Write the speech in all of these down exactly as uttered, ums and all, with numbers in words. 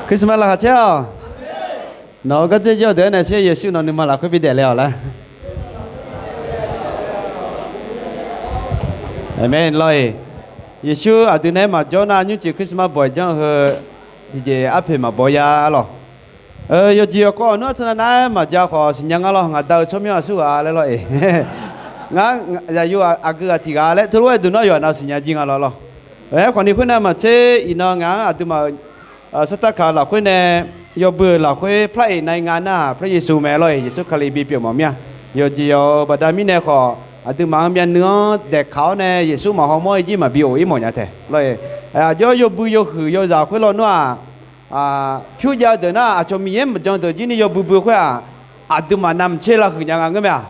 Christmas laqkhaq caer-awq. Nawq-euq gardzer jawr deuq-aer nae sher, Yeqsur nawq nuima lafkhoer bidaef le-awq laer. Aqmeq lawr-iq. Yeqsur aqdui nae maqjawr nar, nymrcif Christmas bawq-iq janr-eu heu tiqjeq arpoeq maqbaw ya lawq. Yawqjeq yawqkawv-awq nmr-anr teunav nar-aer maqja khawf siqnya nga lawr, ngaqda-eu tsawrmyanr aqsurghaq laer lawr-iq. Ngar, zaqyo aqgeu ghaq tiq ghaq laer teulof-aer duq nar yawqha nav-eu siqnya jir nga lawr lawr. Aerkhawf ni khoernav maqtser iqnan ngaq-anr aqduimaf-euq sartarkaq-eu lafkhoer nae yawbui-euq lafkhoer พระเอกในงาน nar-aq พระเยซู mae lawr-iq, Yeqsur Kali bipyeuf mawf mir-a. Yawqjeq yawq-eu baqda mirnae khawf aqduimaf-euq myavnuiv-anr daeqkaq-awr nae Yeqsur maqhaw mawr-ir jir maqbi of-ir mawf nya tae lawr-iq. Aqjox yawbui yawhuiq yawzaq khoer lawnmr-aq, pyur jav-eu deuq nar aqcawq Miqyaer maqjan deuq jir ni yawbui bui khoer-aq, aqduimaf navmaqtser lavhuiq nya nga ngeur mae-aq.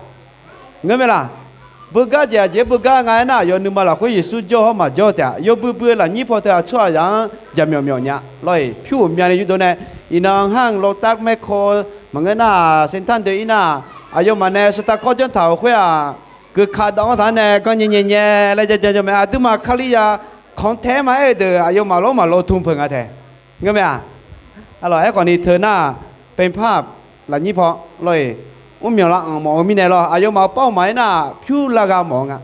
Ngeur mae laq? Beugar jeq aqjeq-aer beugar nga aernar, aqyawf nuima lafkhoer Yeqsur jawr hawr maqjawr taef-aq, yawbui bui-eu lafnyir paw teu-aq tsawrhaqzaq-anr jaqmyawf myawf nya lawr-iq, pyur-euq myavnuiv yurdov nae, iqnan har-euq โลตัส แมคโคร maqngeur nar-aq, เซ็นทรัล deuq-ir nar-aq, aqyawfmaf nae sartarkawr janr taq-euq khoer-aq, geuka dawv-anr taq-anr nae ganr nyae nyae nyae laer ja ja jawr mae. Aqduimaf Kalizaq ของแท้ ma aer-eu deuq aqyawfmaf lawr maqlawr tm peuq nga tae. Ngeur mae-aq. Arlawq, aerkhawf ni teu nar-aq, เป็นภาพ lafnyir paw lawr-iq, mrmyawq lar anq mawf-eu mirnae lawr, aqyawfmaf-euq เป้าหมาย nar-aq pyur lavgha mawf-eu nga.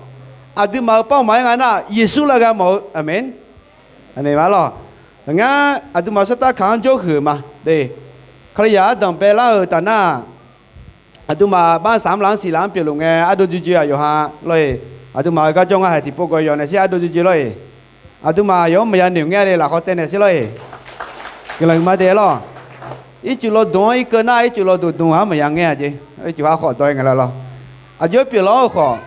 Aqduimaf-euq เป้าหมาย nga nar-aq Yeqsur lavgha mawf-eu. Aqmeq. Aqmeq ma lawr. Ngar aqduimaf sartarkaq-anr jawrhuiq-euq ma. Kalizaq ardanq baelar-euq taf nar-aq, aqduimaf bar samq laf-anr siq laf-anr pyeufluf ngae ardov juiv juiv-aq yawqha lawr-iq. Aqduimaf-euq garjawr ngar haiq tiqpov gawq yawq naeq shir ardov juiv juiv lawr-iq. Aqduimaf yawf-anr maqya noeq ngaer le lafkhawf taev naeq shir lawr-iq. Guiqlanq huiqma daef lawr. Ircuf lawdmq-anr irkeuv nar ircuf lawdmq dmq-aq maqya ngaer-a jeq. Ircuf har khawf dawr-aer ngae lawr. Aqjox pyeuflar-eu khawf,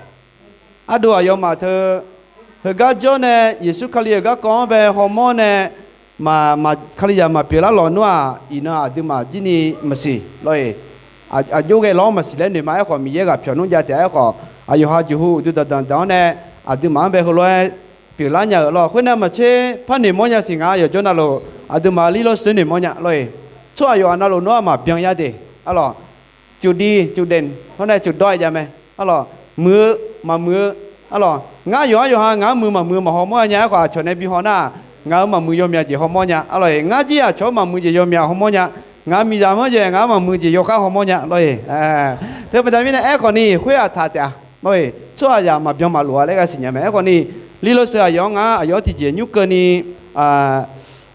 ardov aqyawfmaf teu heugar jawr nae Yeqsur Kali-euq garkawv-anr bae hawmawr nae, maq, Kalizaq maqpyeuflar lawq nmr-aq, iqnan aqduimaf jir ni maqsiq lawr-iq. Aqjox ghae lawr maqsiq laer noeq ma. Aerkhawf Miqyaer ghaq pyawq nmr jav taef-a. Aerkhawf aqyawf ha jeqhu uqduq danqdanq danq-awr nae aqduimaf-anr bae heulof-aer pyeuflar nya-euq lawr. Khoernav maqtser par noeqmawr nya siq nga. Yawqjawr navluf aqduimaf lirlawr seuq noeqmawr nya lawr-iq. Tsawrhaq yawqha navluf nawr-aq maqbyan yar de. Arlawq, cufdi cufdaeq hawr nae cufdawr-aer jav mae. Arlawq, muiq-eu maqmuiq-eu. Arlawq, ngar yawqha yawqha ngaq-anr muiq maqmuiq maqhaw mawr-a nya. Aerkhawf aqcawq nae bi haw nar-aq, ngaq-euq maqmuiq yawmyaq jeq haw mawr nya. Arlawq-iq, ngar jir aqcawq-anr maqmuiq jeq yawmyaq haw mawr nya. Ngaq-euq miqzaq manr jeq ngaq-anr maqmuiq jeq yawkhav haw mawr nya lawr-iq. Teu baqda mirnae aerkhawf ni khoer-aq taq taef-a lawr-iq, tsawrhaq yaq maqbyan maqlof-a laer ghaq siqnya mae. Aerkhawf ni lirlawr seuq aqyawf-anr ngar aqyawf-anr tiqjeq nymr keuvni,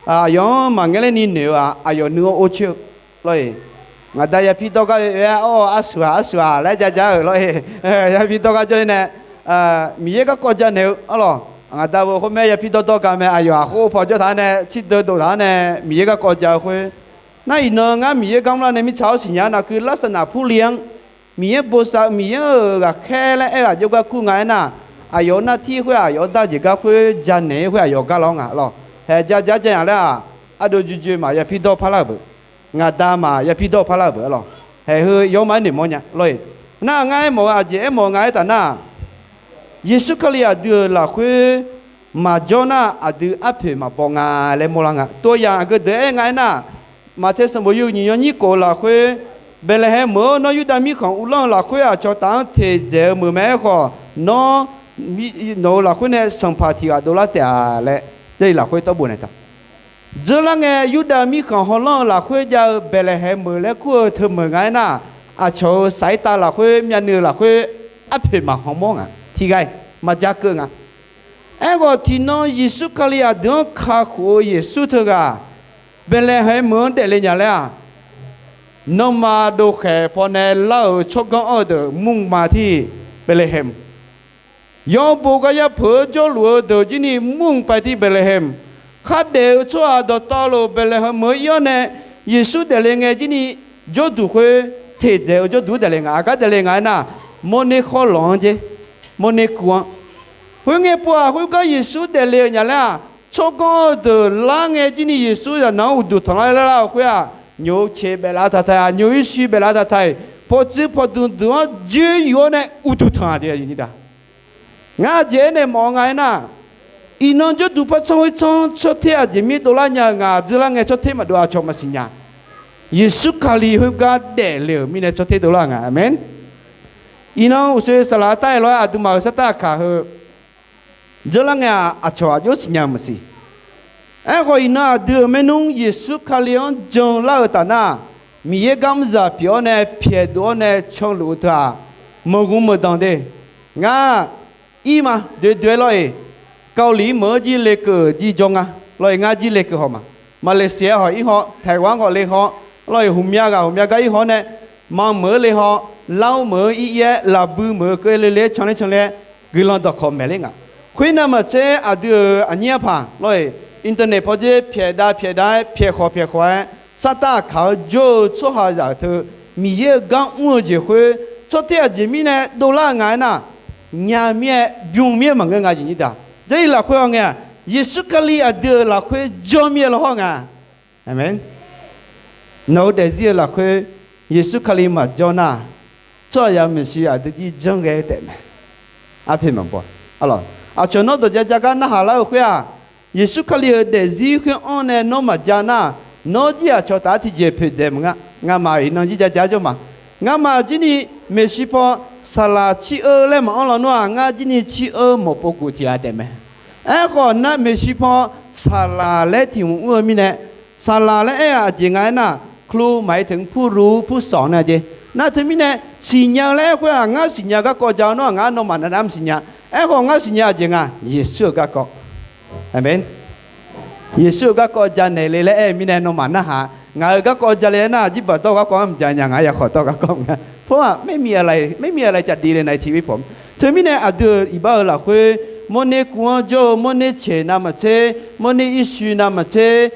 aqyawf-anr maqngaer ler ni noeq-eu-aq, aqyawf nuiv-anr or coer-eu lawr-iq. Ngaqda yapir dawr gar oe-aer, awr, arsuiq-aq arsuiq-aq laer ja ja-euq lawr-iq. Yapir dawr gar jawr-ir nae Miqyaer garkawv janaeq-eu arlawq. Ngaqda-eu khoermae yapir dawr dawr ga mae. Aqyawf-aq khoer paw jawr taq-anr nae, cirdeuv dof taq-anr nae Miqyaer garkawv ja-eu khoer. Nar iqnan ngar Miqyaer garmr lar nae mirtsaq-awr siqnya-anr navkuir larsaq naq purli-anr Miqyaer bosav-eu Miqyaer-euq ghaqkhaer laer aer-eu aqjox gar kur nga aernar, aqyawf-euq nartir khoer-aq aqyawf-anr darjeq gar khoer janaeq-ir khoer aqyawf gar lawr nga lawr. Haeq ja ja jayaq laer-aq, ardov juiv juiv maq yapir dawr parlar-euq beuq. Ngaqda maq yapir dawr parlar-euq beuq arlawq. Haeq heu yawr ma-aer noeqmawr nya lawr-iq. Nar ngar aermawf-eu aqjeq aermawf-eu nga aertaq nar, Yeqsur Kali aqdui-euq lafkhoer maqjawr nar aqdui arpoeq maqbaw nga laer mawrlar nga. Tov yaq aqgeu deuq aer nga aernar, Maqtae sanqbof yawhuiq nyiq nyanr nyir khof-eu lafkhoer, Baeqlaeqhaeq meuq-anr nawr Yurdav mirkhanq uvlanr-eu lafkhoer aqcawq taf-anr teq dzaeq-eu meuq mae. Aerkhawf nawr, nawq-euq lafkhoer nae sanqpaq tiq ghaq dovlar taef-a laer Jarlif lafkhoer tawr bof naeq taq. Dzeurlar ngae Yurdav mirkhanq hawlanr-eu lafkhoer jav-eu Baeqlaeqhaeq meuq laer kur-eu teu meuq nga aernar, aqcawq-euq saiq-ir tav lafkhoer myavnuiv-eu lafkhoer arpoeq maqhaw mawr nga. Tiq ghaq-iq maqja keuv nga. Aerkhawf tiqnan Yeqsur Kali aqdui-anr kakhof-eu Yeqsur teughaq Baeqlaeqhaeq meuq-anr daefle nya laer-aq, nanrma dovkhaeq pawnae lar-euq tsawrganr anr-eu deuq mrma tir Baeqlaeqhaeq, yawbo gar yar peuq-eu jawrluf-eu deuq jir ni mr paev tir Baeqlaeqhaeq, khardaef-eu tsawrhaq dawqtawvluf Baeqlaeqhaeq meuq-anr ir-awr nae Yeqsur daefle ngae jir ni jawrduq khoer teqdzaeq-eu jawrduq-anr daefle nga. Aqgar daefle nga aernar, mawrner khawr lawq-anr jer, mawrner kuv-anr. Khoerngae pov-aq khoergar Yeqsur daefle-euq nya laer-aq, tsawrganr-eu deuq lar ngae jir ni Yeqsur zaqnanq-anr uqduq tanqlar laer lar-euq khoer-aq, nyoq-eu ceq baeflaf taq taq-iq, nyoq-eu irshir baeflaf taq taq-iq, pawtsuir pawdmq dmq-anr joer yuf-awr nae uqduq tanq-aq jeq ngar aqjeq aernaeq mawf-eu nga aernar, iqnan jawrduq par tsanr khoer tsanr tsawrter aqjeq mir dovlar nya-eu nga. Dzeurlar ngae tsawrter maqdov aqcawq maqsiq nya. Yeqsur Kali khoergar daefle-euq mirnae tsawrter dovlar-eu nga. Aqmeq. Iqnan uqshoe saqlaq-aer tar-aer lawr-aer aqduimaf-euq sartar aqkaq heu dzeurlar ngae-aq aqcawq aqjox siqnya-eu maqsiq. Aerkhawf, iqnan aqdui-euq maernmr Yeqsur Kali-anr jan lar-eu taf nar, Miqyaer gar mrzaq pyeuf-awr nae pyaeqdov-awr nae canluf-eu teu-aq, meuq ghmq meuq danq de. Ngar ir ma, doe doe-aer lawr-iq, Kali meuq-anr jir lekeuv jir jawr nga. Lawr-iq, ngar jir lekeuv haw ma. Malaysia hawq ir haw, Taiwan khawf le haw, lawr-iq, hmqmya ghaq hmqmya gar ir haw-awr nae, manq meuq-eu le haw, lar meuq-eu ir ir-aer, lafbui meuq-eu keuv le le-aer canler canler-aer, guiqlanq dawqkawq maeq ler nga. Khoernav maqtser aqdui-euq aqnyir arpaq lawr-iq, internet pawdzer pyaeq dav pyaeq dav-aer pyaeq khawq pyaeq khawq-aer, sartav aqkaq-eu jawr-eu tsawrhaqzaq-euq teu Miqyaer-euq gar mr-eu jeq khoer, tsawrtaer aqjeq mirnae dovlar-eu nga aernar, nya mir-aer bym mir-aer maqngeur nga jeq nyir da. Jarlif lafkhoer haw ngae-aq, Yeqsur Kali aqdui-euq lafkhoer jawr mir-aer lawhawr nga. Aqmeq. Nawq-eu daefzir-eu lafkhoer Yeqsur Kali maqjawr nar, tsawrhaqzaq maeqshi aqdui jir janr ghae-eu taef mae. Arpoeq maqbaw. Aqcawq nawr dawq ja ja gar narhaq lar-eu khoer-aq, Yeqsur Kali-euq daefzir khoer anr nae nawr maqja nar, nawr jir aqcawq taf-aer tiqjeq poeqdzaeq maqnga. Ngamaf iqnan jir ja ja jawr ma. Ngamaf jir ni maeqshi paw saqlaq cir-eu laer maqanr law nawr-aq, ngar jir ni cir-eu mawq pov guf tiq ghaq taef mae. Aerkhawf nar, maeqshi paw saqlaq laer tiq hmq mr-eu mirnae, saqlaq laer aer-aq aqjeq nga aernar, ครู maqaer teu-anr ผู้รู้ ผู้สอน nar jeq. Nar teumirnae, siqnya-eu laer aer khoer-aq, ngar siqnya-eu garkawv ja-eu nawr-aq, ngar nawmaf navnav mr siqnya. Aerkhawf ngar siqnya aqjeq nga, Yeqsur-euq garkawv. Aqmeq. Yeqsur-euq garkawv janaeq le laer aer-eu mirnae nawmaf narhaq. Ngaq-euq garkawv ja le aernar, jirbaq dawr-eu garkawv-anr mqja nya, ngaq-aer yaqkhawq dawr-eu garkawv maqnga. เพราะว่าไม่มีอะไร ไม่มีอะไรจะดีเลยในชีวิตผม. Teumirnae aqdui-euq iqbax-euq lafkhoer, mawrner kuv-anr jawr-eu mawrner caeq navmaqtser, mawrner irshuir navmaqtser,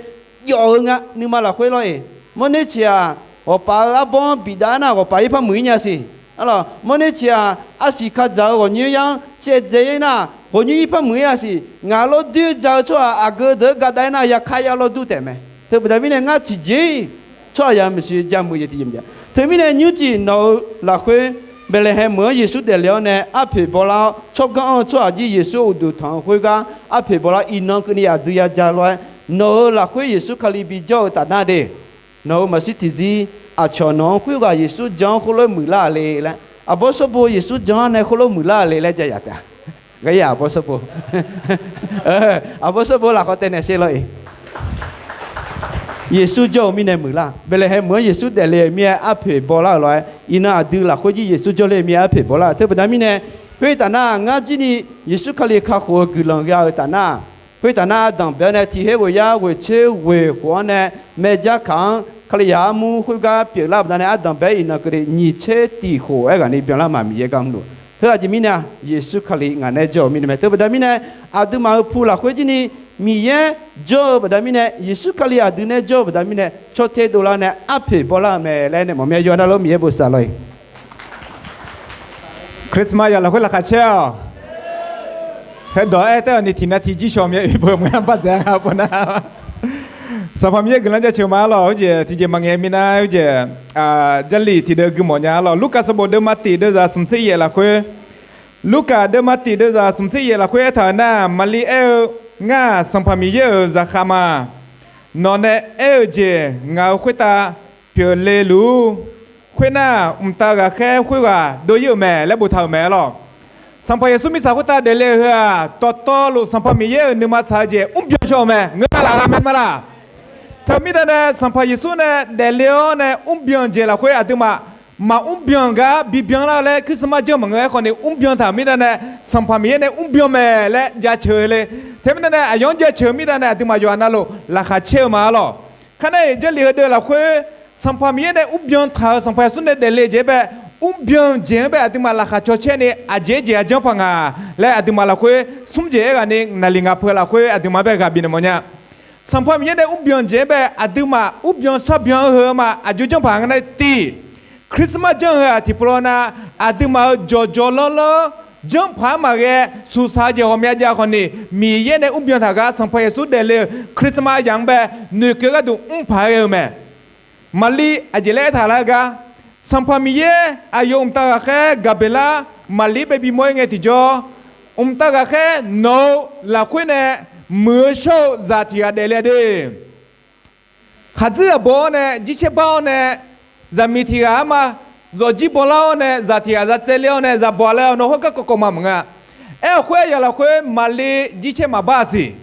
jawf-eu nga nuima lafkhoer lawr-iq. Mawrner caeq-aq, ghawqpaf-eu arbawr-anr bifdav aernar, ghawqpaf irpar muiq-ir nya siq. Arlawq, mawrner caeq-aq, arsiq ka dzaq-eu ghawqnyoer yar-anr caevdzae-ir nar, ghawqnyoer irpar muiq-ir-a siq. Ngaq lawr doer ja-eu tsawrhaq aqgeu deuq-anr gadav aernar, yaka ya lawr dur taef mae. Teubaqda mirnae ngar tiqjeq-iq tsawrhaqzaq maeqshi ja muiq jeq tiqjeq maqjav. Teumirnae nymrcif nawq-eu lafkhoer, Baeqlaeqhaeq meuq-anr Yeqsur daefle-awr nae arpoeq bawlar-awr, tsawrganr anr-eu tsawrhaq jir Yeqsur uqduq tanq-eu khoergar arpoeq bawlar iqnan keuvni aqdui ya ja lof-aer, nawq-euq lafkhoer Yeqsur Kali bijawr-eu taf nar de. Nawq-euq maqshir tiqzir aqcawq nawq-anr khoerghaq Yeqsur jan-anr khoerlof muiqlar-a le laer, aqbawr sawrbo Yeqsur jan-anr nae khoerlof muiqlar-a le laer ja yaf taef-a. Aqbawr sawrbo, aqbawr sawrbo lafkhawf taev naeq sher lawr-iq. Yeqsur jawr-eu mirnae muiqlar. Baeqlaeqhaeq meuq-anr Yeqsur daefle-euq mir-aer arpoeq bawlar-euq lof-aer, iqnan aqdui lafkhoer jir Yeqsur jawrle-eu mir-aer arpoeq bawlar. Teubaqda mirnae, khoertaf nar ngar jir ni Yeqsur Kali kakhof-eu guiqlanq gha-eu taf nar, khoertaf nar ardanq bae-awr nae tiq her ghoeq yar ghoeq tser ghoeq khof-anr nae, maeq jar kaq-anr Kalizaq armur khoergar pyeuflar baqdanae ardanq bae-aer iqnan keuvni nyiq tser tiq khof-aer ghaq ni byanlar ma Miqyaer gar mrluf. Heu aqjeq mirnae-a, Yeqsur Kali ngaq nae jawr-euq mirnae mae. Teubaqda mirnae, aqduimaf-euq pu lafkhoer jir ni Miqyaer jawr-eu baqda mirnae, Yeqsur Kali aqdui nae jawr-eu baqda mirnae, caw ter dovlar nae arpoeq bawlar-eu mae laer nae mawf mir-aer yawqha navluf Miqyaer bosav lawr-iq. Christmas yaq lafkhoer laqkhaq caer-awq. Khaerdawq aer taef-awq ni tiqnan tiqjir shawq myav oe beu maqnga bardzaeq-a nga pov nar. Sanqpaq Miqyaer guiqlanq jaceuq ma-ar lawq. Heujeq tiqjeq maqngaeq minav heujeq, Jarlif tiqdeuv gui mawf nya-ar lawq. Lurkaf sanqbof deuvma tif deuvzaq smq tser yaef lafkhoer, Lurkaf deuvma tif deuvzaq smq tser yaef lafkhoer aertaq-euq nar, Maqlir aer-eu, Ngar-aq Sanqpaq Miqyaer-euq zaqkhav ma. Nawq nae aer-eu jeq ngaq-euq khoertav pyeufle luf-ur. Khoernar, mqtav ghaqkhaer khoerghaq dov-ir-euq mae laer boftaq-euq mae-ar lawq. Sanqpaq Yeqsur mirtsaq khoertav daefle-eu heu-aq, dawqtawvluf Sanqpaq Miqyaer-euq nuima tsaq-eu jeq mrbyan shaw-euq mae. Ngeur ma laf, ghaq mae ma laf. Teumirnae nae Sanqpaq Yeqsur nae daefle-awr nae mrbyan jeq lafkhoer aqduimaf maqmr byan gar bibyan lar-eu laer Christmas janr maqngeur-aer khawf ni mrbyan taq-euq mirnae nae, Sanqpaq Miqyaer nae mrbyan mae laer jaceuq le. Teumirnae nae aqyawf-anr jaceuq-eu mirnae nae aqduimaf yawqha navluf laqkhaq caer-eu ma-ar lawq. Kar nar-iq Jarlif heudeuv lafkhoer, Sanqpaq Miqyaer nae mrbyan taq-euq Sanqpaq Yeqsur nae daefle jeq-aer bae, mrbyan jeq-anr bae aqduimaf laqkhaq caw caer ni aqjeq-aer jeq-a janr paq nga laer aqduimaf lafkhoer smr jeq-aer ghaq ni naqli ngaq peuq lafkhoer aqduimaf bae ghaq bifnaeq mawf nya. Sanqpaq Miqyaer nae mrbyan jeq-aer bae aqduimaf mrbyan sharbyan-eu heu ma aqjox janr paq nga nar tiq, Christmas janr heu-aq tiqpov law nar, aqduimaf-euq jawqjawq lawrlawr janr paq-aer maqghae, suqsaq jeq ghawqmya jav khawf ni, Miqyaer nae mrbyan taq gar Sanqpaq Yeqsur daefle-eu Christmas yamq-anr bae noeqkeuv gharduq mr paq-aer ghae-eu mae. Maqlir aqjeq laer aertaq lar-eu gar, Sanqpaq Miqyaer aqyawf mqtav ghaqkhaer Gaqbeqlar Maqlir bae bimawr-ir ngae tiqjawr, mqtav ghaqkhaer nawq-eu lafkhoer nae muiq-eu shawr-eu zaq tiq ghaq daefle-a de. Khaqdzerzaq baw-awr nae jircaer bar-awr nae, zaqmiq tiq ghaq-anr ma zawqjir bawlar-awr nae zaq tiq ghaq zatsaev ler-awr nae zaq bawq laer-awr nawr hawr garkawv kawv ma maqnga. Aer-awq khoer aryaq lafkhoer Maqlir jircaer maqbar-a siq.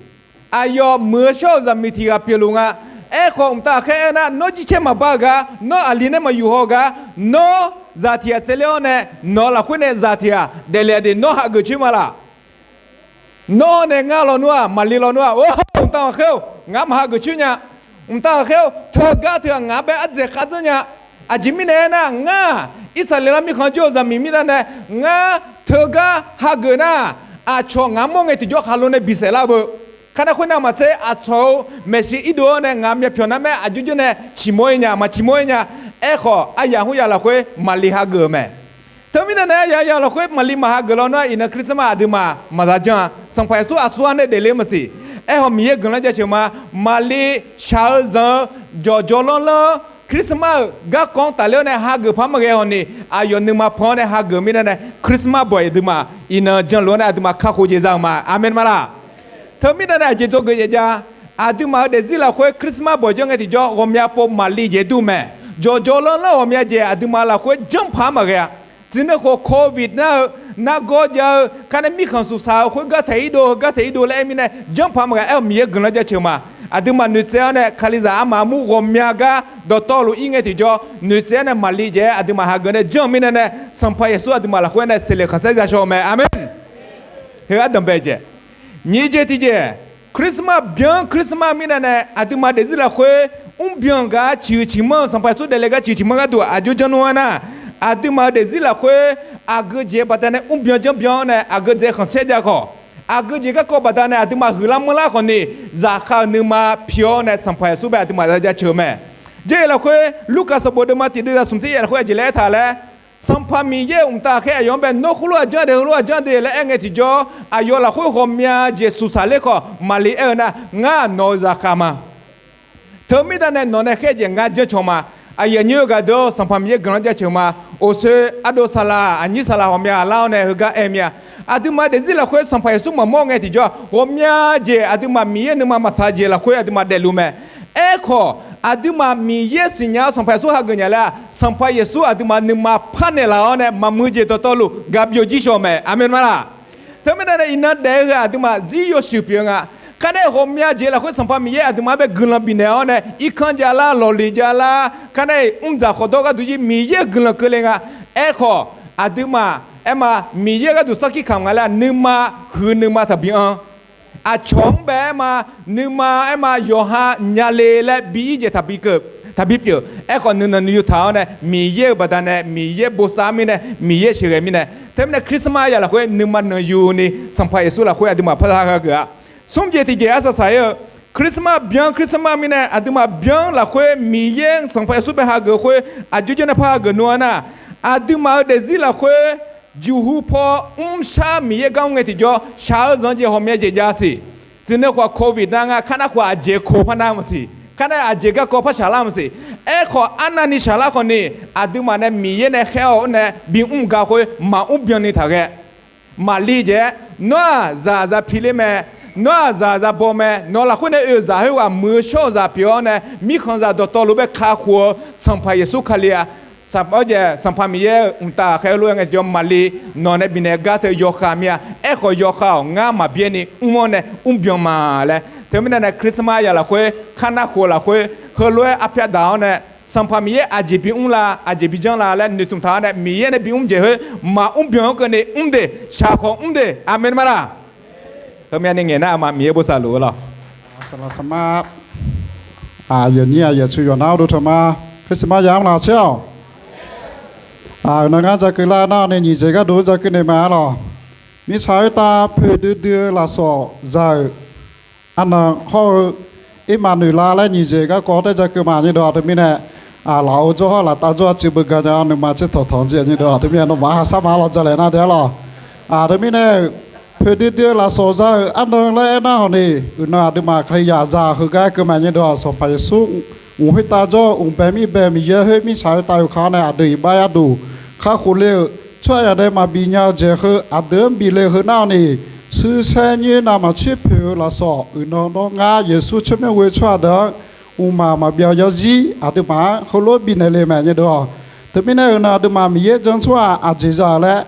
Aqyawf muiq-eu shawr-euq zaqmiq tiq ghaq pyeufluf nga. Aerkhawf, mqtav ghaqkhaer aernar, nawr jircaer maqbar-eu gar, nawr aqli nae maqyuf haw-eu gar, nawr zaq tiq ghaq tsaevler-awr nae, nawq-eu lafkhoer nae zaq tiq ghaq daefle-a de, nawr hageuf coer ma laq? Nawr nae ngar lawnmr-aq, Maqli lawnmr-aq, or, mqtav ghaqkhaer-or, ngar maq hageuf coer nya. Mqtav ghaqkhaer-or, teugar teughaq ngaq-anr bae ardzaeq khavdzeur nya. Aqjeq mirnae aernar, ngar-aq, Irsaqleqlav mirkhanq jawr-eu zaqmiq mirnae nae, ngar teugar hageuf nar, aqcawq ngaq-anr mawr ngae tiqjawr khaqlo nae bisaef lar-eu beu. Kharnar khoernav maqtser, aqcawq-euq maeqshi irdov-awr nae ngaq myavpyawq nar mae, aqjox jawr nae ciqmawr-ir nya, maq ciqmawr-ir nya. Aerkhawf, aryaq khoeryaq lafkhoer Maqli hageuf-eu mae. Teumirnae nae aryaq lafkhoer Maqli maq hageuf lawnmr-aq, iqnan Christmas aqduimaf maqza janr-a. Sanqpaq Yeqsur aqsurghaq nae daefle-eu maqsiq. Aerkhawf, Miqyaer guiqlanq jaceuq ma. Maqli shaq-eu zanq-eu jawqjawr lanrlanr-anr Christmas-euq garkawv-anr tafler-awr nae hageuf paq-aer maqghae hawq ni, aqyawf nuima pan-awr nae hageuf mirnae nae Christmas bawq aqduimaf iqnan janluf-awr nae aqduimaf kakhof jeq za-euq ma. Aqmeq ma laq? Teumirnae nae aqjeq dzawgeuf jaev ja. Aqduimaf-euq daefzir lafkhoer Christmas bawq janr ngae tiqjawr ghawqmya pov Maqli jeq dur mae. Jawqjawr lanrlanr ghawqmya jeq aqduimaf lafkhoer janrpaq-aer maqghae-a. Tsuifnuikhof covid nar-eu, nargawr jav-eu, kharnae mirkhanq suqsaq-eu khoergar taeq irdov, heugar taeq irdov laer aer mirnae janrpaq-aer maqghae. Aer-awq, Miqyaer guiqlanq jaceuq ma. Aqduimaf noeqtsaev-awr nae Kalizaq armaf armur ghawqmya gar dawqtawvluf ir ngae tiqjawr noeqtsaev-awr nae Maqli jeq-aer aqduimaf hageuf nae janr-eu mirnae nae, Sanqpaq Yeqsur aqduimaf lafkhoer nae seqleq khanqsaer ya shaw-eu mae. Aqmeq. Heu ardanqbae jeq. Nyiq jeq tiqjeq, Christmas byan-anr Christmas mirnae nae aqduimaf daefzir lafkhoer mrbyan gar ciqhuiq ciqmanr-eu Sanqpaq Yeqsur daefle gar ciqhuiq ciqmanr gharduq aqjox janr nmr-aer nar, aqduimaf-euq daefzir lafkhoer aqgeu jeq-eu baqdanae mrbyan janrbyan-awr nae aqgeu dzaeq khanqsaer jav khawf, aqgeu jeq garkawv baqdanae aqduimaf huiqlar manrlar khawf ni, zaqkhav-euq nuima pi-awr nae Sanqpaq Yeqsur bae aqduimaf za jaceuq-eu mae. Jarlif lafkhoer Lurkaf sanqbof deuvma tiq deuv za smq tser yaef lafkhoer aqjeq laer aertaq laer, Sanqpaq Miqyaer-euq mqtav ghaqkhaer aqyawf-anr bae nawr heulof-aer janr de, heulof-aer janr de laer aer ngae tiqjawr, aqyawf lafkhoer ghawqmya jeq suqsaq ler khawf Maqli aer-eu nar, ngar nawq-eu zaqkhav ma. Teumirnae nae nawq nae khaer jeq ngar janr caw ma. Aqyuif aqnyir-eu gaqdeuq-or, Sanqpaq Miqyaer guiqlanq jaceuq ma. Oqsoe ardov saqlaq, aqnyir saqlaq ghawqmya ghaq lar-awr nae heugar aer mir-a. Aqduimaf daefzir lafkhoer Sanqpaq Yeqsur maqmawr ngae tiqjawr, ghawqmya jeq aqduimaf Miqyaer nuima maqsaq jeq lafkhoer aqduimaf daefluf mae. Aerkhawf, aqduimaf Miqyaer siqnya-awr Sanqpaq Yeqsur hageuf nya laer-aq, Sanqpaq Yeqsur aqduimaf nuima parnaeq laf-awr nae maqmuiq jeq dawqtawvluf gaq byov jir shaw mae. Aqmeq ma laq? Teumirnae nae iqnan daef-eu heu aqduimaf zir yawshuif pyeuf-eu nga. Kharnae ghawqmya jeq lafkhoer Sanqpaq Miqyaer aqduimaf-anr bae guiqlanq bifnaeq-awr nae irkanr javlar, lawqliq javlar, kharnae mrdzaq khawqdawr gharduq jir Miqyaer-euq guiqlanq keuvle nga. Aerkhawf, aqduimaf aerma Miqyaer gharduq sarkir kamq nga laer nuima huiq nuima taqbi anr. Aqcawq-anr bae aerma, nuima aerma yawqha nyale laer bi ir jeq taqbi pyeuf. Aerkhawf nuinanq nuiyu taq-awr nae Miqyaer-euq baqdanae Miqyaer bosav mirnae Miqyaer sheuqghae mirnae. Teumirnae Christmas yaq lafkhoer nuima nanqyuni Sanqpaq Yeqsur lafkhoer aqduimaf parlar hageuf-a. Smr jeq tiqjeq arsaq saq-ir-eu, Christmas byan Christmas mirnae aqduimaf byan lafkhoer Miqyaer Sanqpaq Yeqsur bae hageuf khoer aqjox jawr nae par hageuf nmr-a nar, aqduimaf-euq daefzir lafkhoer juqhu paw mrshar Miqyaer gar mr ngae tiqjawr shaq-eu zanq jeq ghawqmya jeq jav siq. Tsuifnuikhof covid nar nga, kharnar khof aqjeq koq par nar maqsiq. Kharnar aqjeq garkawv par shaq lar maqsiq. Aerkhawf arnavni shaq lar khawf ni, aqduimaf nae Miqyaer nae khaer-awr nae bimr ga khoer maqmr byanni taq ghae. Maqli jeq-aer, nawr-aq zaqza piler mae, nawr-aq zaqza baw mae, nawq lafkhoer nae oe-euq zaq khoerghaq muiq-eu shawr-eu zaq pyeuf-awr nae, mirkhanqzaq dawqtawvluf bae kakhof-eu Sanqpaq Yeqsur Kali-a. Sanq-, Sanqpaq Miqyaer-euq mqtav ghaqkhaer heulof-aer ngae tiqjawr Maqli nawq nae bifnaeq gar teu yawkhav mir-a. Aerkhawf yawkhav-awq, ngar maqbyaer ni mr-awr nae mrbyan ma laer. Teumirnae nae Christmas yaq lafkhoer, kharnar khof lafkhoer, heulof-aer arpyar daq-awr nae, Sanqpaq Miqyaer aqjeq bimr la, aqjeq bijanr la laer noeqtmq taq-awr nae, Miqyaer nae bimr jeq khoer maqmr byan-anr keuvni mr de, shaq khawf mr de. Aqmeq ma laq? Heumya ni ngaeq nar aqma Miqyaer bosav luf-eu lawq. Saqlaq saqma, aqyuif aqnyir aqyuif aqtsu yawqnar-awr dov taq ma. Christmas yaq mr laf tser-awq. Aqnan ngar ja keuv lar nar ni nyiq jeq gharduq ja keuv naeq ma-a lawq. Mirtsaq khoertav poeqdui dui-eu lafsawq za-euq arnan hawr-eu, Ermaqnoeqlav laer nyiq jeq garkawv taer ja keuv ma nyir dawq-aq teumirnae, laf-eu jawr hawr laftav jawr-a cuiv beugar nya-awr nuima tser tawq tawq-anr jir nyir dawq-aq teumirnae nawmaf-anr ha sar ma lawq ja laeq nar de-a lawq. Aqdui mirnae, poeqdui dui-eu lafsawq za-euq arnan laer aernar hawq ni, uiqnan aqduimaf Kalizaq za heugar keuv ma nyir dawq-aq, Sanqpaq Yeqsur mq khoertav jawr-eu mq bae mir bae Miqyaer khoer mirtsaq khoertav yawkhav-awr nae aqdui iqbax yar duq kakhof le-euq tsawrhaq yaq nae maqbif nya-eu jeq heu aqdui-anr bif le-eu heu nar-awq ni, shuir saer nyoer navmaqtser poeq-eu lafsawq uiqnan nawr ngar Yeqsur tsawrmyanr ghoe tsawrhaq deuq-anr mqmaq maqbyav yarzir aqduimaf-anr heulof-aer bifnaeq le mae nyir dawq-aq. Teumirnae uiqnan aqduimaf Miqyaer jan tsawrhaq aqjeq za-euq laer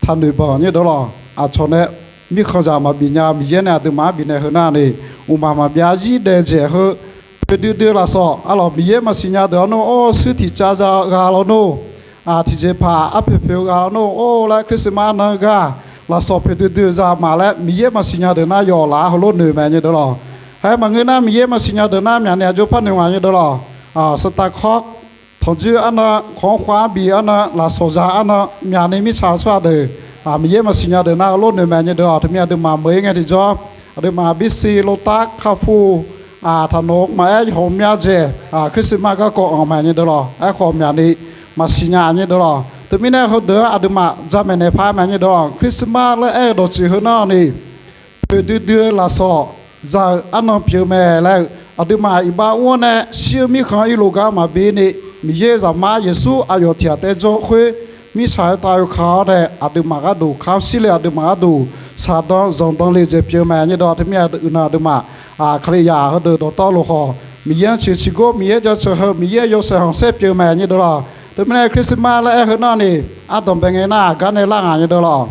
taqnoeq banq nyir dawq-aq lawq. Aqcawq nae mirkhanqzaq maqbif nya-eu Miqyaer nae aqduimaf-anr bifnaeq heu nar ni, mqmaq maqbyav zir daef-eu jeq heu, poeqdui dui-eu lafsawq arlawq, Miqyaer maqsiq nya deuq-awr nar, or, shuir tiq cav za-eu ghaq lawnmr, tiqjeqpaq arpoeq poeq-eu ghaq lawnmr, or laer Christmas nan-eu gar lafsawq poeqdui dui-eu za maf laer Miqyaer maqsiq nya deuq nar yawf laf-awr heulof noeq mae nyir deuq lawq. Haer maqngeur nar Miqyaer maqsiq nya deuq nar myaqnaeq aqjox par noeq ngaq nyir deuq lawq. Saqtaqkawr tanqdzoer arnan, kawq-anr khawf-anr bif arnan, lafsawq za arnan myaqni mirtsaq tsawrhaq deuq, Miqyaer maqsiq nya deuq nar heulof noeq mae nyir deuq lawq. Teumirnae aqduimaf meuq-ir ngae tiqjawr, aqduimaf bisi lotar kafur taqnawq maqaer yawq myav dzaeq Christmas garkawv anq mae nyir deuq lawq. Aerkhawf myaqni maqsiq nya nyir deuq lawq. Teumirnae heudeuq-anr aqduimaf jamaeq naeq paq mae nyir deuq lawq. Christmas laer aer-eu dawqtsuif heu nar ni, poeqdui dui-eu lafsawq za-euq arnan pyeuf mae laer-eu, aqduimaf iqbax mr-awr nae shir-eu mirkhanq irlof gar maqbi ni, Miqyaer Zaqmar Yeqsur aqyawf tiq ghaq taef-aer jawr khoer, mirtsaq-aer tav oekaq-awr nae aqduimaf gharduq kamq shir le, aqduimaf gharduq shaqdan zanqdan le jeq pyeuf mae nyir deuq lawq. Teumirnae uiqnan aqduimaf Kalizaq heudeuq dawqtawvluf khawf, Miqyaer-anr ciqciq gor, Miqyaer jaceuq heu, Miqyaer yawshaef khanqsaer pyeuf mae nyir deuq lawq. Teumirnae Christmas laer aer heu nar ni, ardanqbae ngae nar aqgar nae lar ngaq nyir deuq lawq.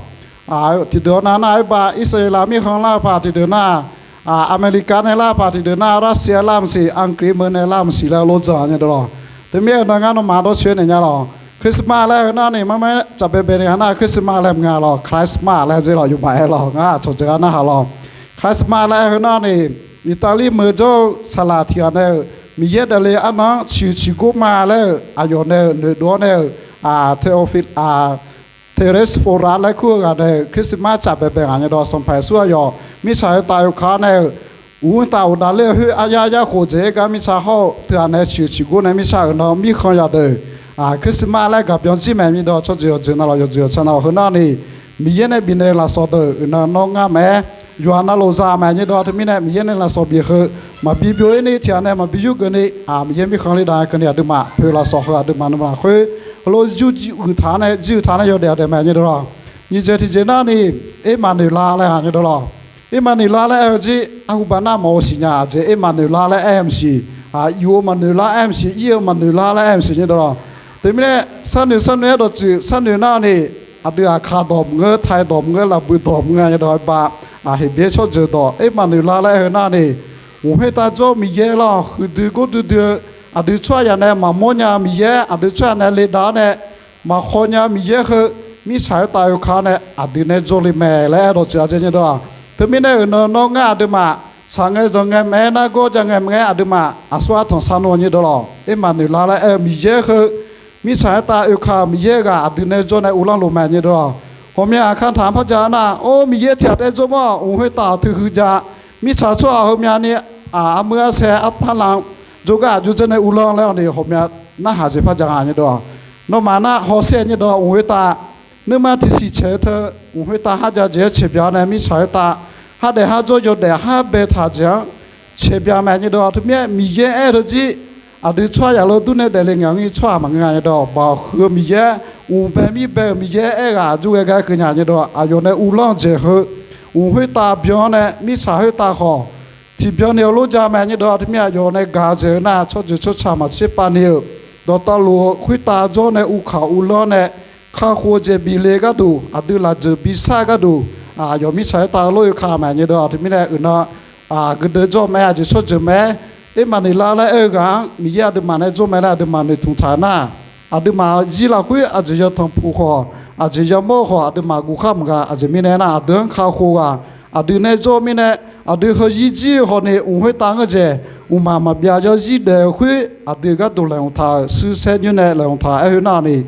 Tiqdeuq nav nar, aerbav Irsaqleqlav mirkhanq lar paq tiqdeuq nar, Aqmeqlikav nae lar paq tiqdeuq nar, Russia lar maqsiq, Anqgriq meuq nae lar maqsiq laer lof dzanq nyir deuq lawq. Teumirnae nan ngar nawmaf dawrcoeni nya lawq. Christmas laer heu nar ni, marmaer caf baebae ni ha nar Christmas laer maqnga lawq, Christmas laer dzer lawq, yawmaf aer lawq, ngar cawqdzaq gar narhaq lawq. Christmas laer aer heu nar ni, Iqtaqlir meuq jawr-eu saqlaq tiq ghaq nae-euq Miqyaer daefle arnan-anr ciqhuiq ciqgor ma laer-euq aqyawf nae-euq noeqdov-awr nae-euq, Theophil, Teresfora laer kur-eu ghaq nae-euq Christmas caf baebae ngaq nyir deuq lawq. Sanqpaq Yeqsur aqyawf mirtsaq-aer tav oekaq-awr nae-euq, uqmir tav uqdaf ler-eu khoer arya yarkhof dzaeq-aer gar mirtsaq hawr-eu teughaq nae ciqhuiq ciqgor nae mirtsaq-euq nan mirkhanq yadeuq Christmas laer gaq byan jir mae nyir deuq lawq. Tsawrjeuq yawqjeuq navluf, yawqjeuq yawqtsa navluf heu nar ni, Miqyaer nae bifnaeq-eu lafsawq deuq uiqnan nawr ngar maqaer, yawqha navluf za mae nyir deuq lawq. Teumirnae Miqyaer nae lafsawq bif heu maqbi byov-ir ni, tiq ghaq nae maqbi yurgeuf ni, Miqyaer mirkhanq le dav keuvni aqduimaf poeq lafsawq heu aqduimaf nuima lafkhoer heulof yur uiq taq-awr nae, jir uiq taq-awr nae yawdaef daef mae nyir deuq lawq. Nyiq jeq tiqjeq nar ni, Ermaqnoeqlar laer ngaq nyir deuq lawq. Ermaqnoeqlar laer aer-eu jir arhuba nar maqghov siqnya. Aqjeq Ermaqnoeqlar laer aer-eu maqsiq, iq-eu maqnoeqlar aer-eu maqsiq, ir-eu maqnoeqlar laer aer-eu maqsiq nyir deuq lawq. Teumirnae sharnoeq sharnoeq-aer dawqtsuif sharnoeq nar ni, aqdui Aqkaq dawq maqngeur, Taiq dawq maqngeur, Lafbuiq dawq maqngeur nyir deuq lawq. Aerbav Heqbyaer tsawrjeuq dawq Ermaqnoeqlar laer aer heu nar ni, mq khoertav jawr-eu Miqyaer lawq, huiqdui gordui dui-eu, aqdui tsawrhaq yaq nae maqmawr nya-eu Miqyaer, aqdui tsawrhaq yaq nae le dav-awr nae maqkhaw nya-eu Miqyaer heu, mirtsaq-aer tav oekaq-awr nae aqdui nae jawrle mae laer aer dawqtsuif aqjeq nyir deuq lawq. Teumirnae uiqnan nawr ngar aqduimaf shaq ngae zanq ngae maqaer, nargawr ja ngae maqaer, aqduimaf aqsur artanq sar nmr nyir deuq lawq. Ermaqnoeqlar laer aer-eu Miqyaer heu, mirtsaq-aer tav oekaq-euq Miqyaer ghaq aqdui nae jawr nae uvlanr luf mae nyir deuq lawq. Ghawqmya aqkar taq-anr par ja nar, or, Miqyaer tiq ghaq taef-aer jawr mawr, mq khoertav teu huiq ja, mirtsaq tsawrhaq heumya ni, armur arsae arpar lan jawrgar aqjox dzeur nae uvlanr laer-awq ni, ghawqmya narhaq jeq par ja nga nyir deuq lawq. Nawmaf nar hawsher nyir deuq lawq, mq khoertav nuima tiqsiq caeq-eu teu, mq khoertav har ja jeq-aer caeqbya nae mirtsaq khoertav har daef har jawr yawdaef har baetaq jeq-anr caeqbya mae nyir deuq lawq. Teumirnae Miqyaer aer-eu teujir, aqdui tsawrhaq yaq lor dur nae daefle ngaq ngir tsawrhaq maqngeur nga nyir deuq lawq. Baoq huiq-eu Miqyaer, mqbae mirbae-euq Miqyaer aer ghaq aqjox ghae gar keuv nya nyir deuq lawq. Aqyawf nae uvlanr-eu jeq heu, mq khoertav byan-awr nae mirtsaq khoertav khawf tiqbyan ni-eu lor ja mae nyir deuq lawq. Teumirnae aqyawf nae gaq-eu jeq heu nar, tsawrjeuq tsawrca maqtser pav ni-euq dawqtawvluf-eu khoertav jawr nae uvkaq uvlanr nae kakhof-eu jeq bif le gharduq, aqdui lafjeuq bi shar gharduq, aqyawf mirtsaq khoertav lor oekaq mae nyir deuq lawq. Teumirnae uiqnan guiqdeuv jawr mae, aqjeq tsawrjeuq mae, Ermaqnoeqlar laer aer-eu ghaq-anr Miqyaer aqduimaf nae jawr mae laer aqduimaf noeqtmq taq nar, aqduimaf zir lafkhoer aqjeq yatanq puq khawf, aqjeq yamawr-eu khawf, aqduimaf guvkhar maqgaq. Aqjeq mirnae nar, aqdui-anr kakhof ghaq aqdui nae jawr-eu mirnae, aqdui heuzir jir-eu khawf ni mq khoertav ngeur jeq, mqmaq maqbyav yarzir daef-eu khoer aqdui gharduq laeqhmq taq-euq shuir saer nymr nae laeqhmq taq-euq. Aer khoer nar ni,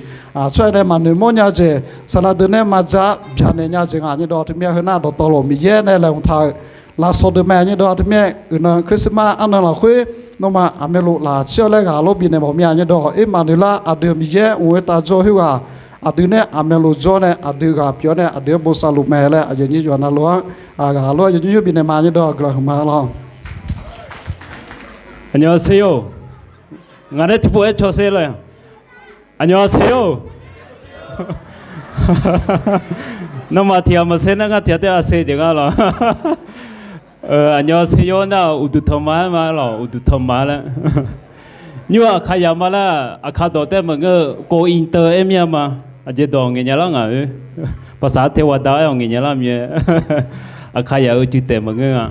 tsawrhaq nae maqnoeq mawrnya jeq, saqlaq deuq nae maqdzaq byaqnaeq nya jeq nga nyir deuq lawq. Teumirnae heu nar dawqtawvluf Miqyaer nae laeqhmq taq-euq lafsawq deuq mae nyir deuq lawq. Teumirnae uiqnan Christmas arnan lafkhoer nawmaf aqmyanluf laqcir-awr laer ghaq lor bifnaeq mawf mir-a nyir deuq lawq. Ermaqnoeqlar aqdui-euq Miqyaer mq khoertav jawr khoerghaq aqdui nae aqmyanluf jawr nae aqdui ghaq pyeuf-awr nae aqdui-anr bosav luf mae laer aqyuif aqnyir yawqha navluf-anr ghaq lor aqyuif aqnyir bifnaeq ma nyir deuq lawq. Guiqlanq huiqma lawq. Aqnyawq aqse-or, ngaq nae tiqpov-aer cawsher lawq. Aqnyawq aqse-or, nawmaf tiq ghaq maqsher nar ngar tiq ghaq taef aqse jeq ngar lawq. Aqnyawq aqse yawr nar uqduq tanqma-aer ma lawq, uqduq tanqma laer. Nymr-aq Aqkaqyaq ma lar, Aqkaq dawq taef maqngeur-eu, kov inter-aer mir-a ma. Aqjeq dawq ngaeq nya lar ngaq-oer, ภาษาเทวดา-aer-awq ngaeq nya lar mir-aer. Aqkaqyaq-euq juif taef maqngeur nga.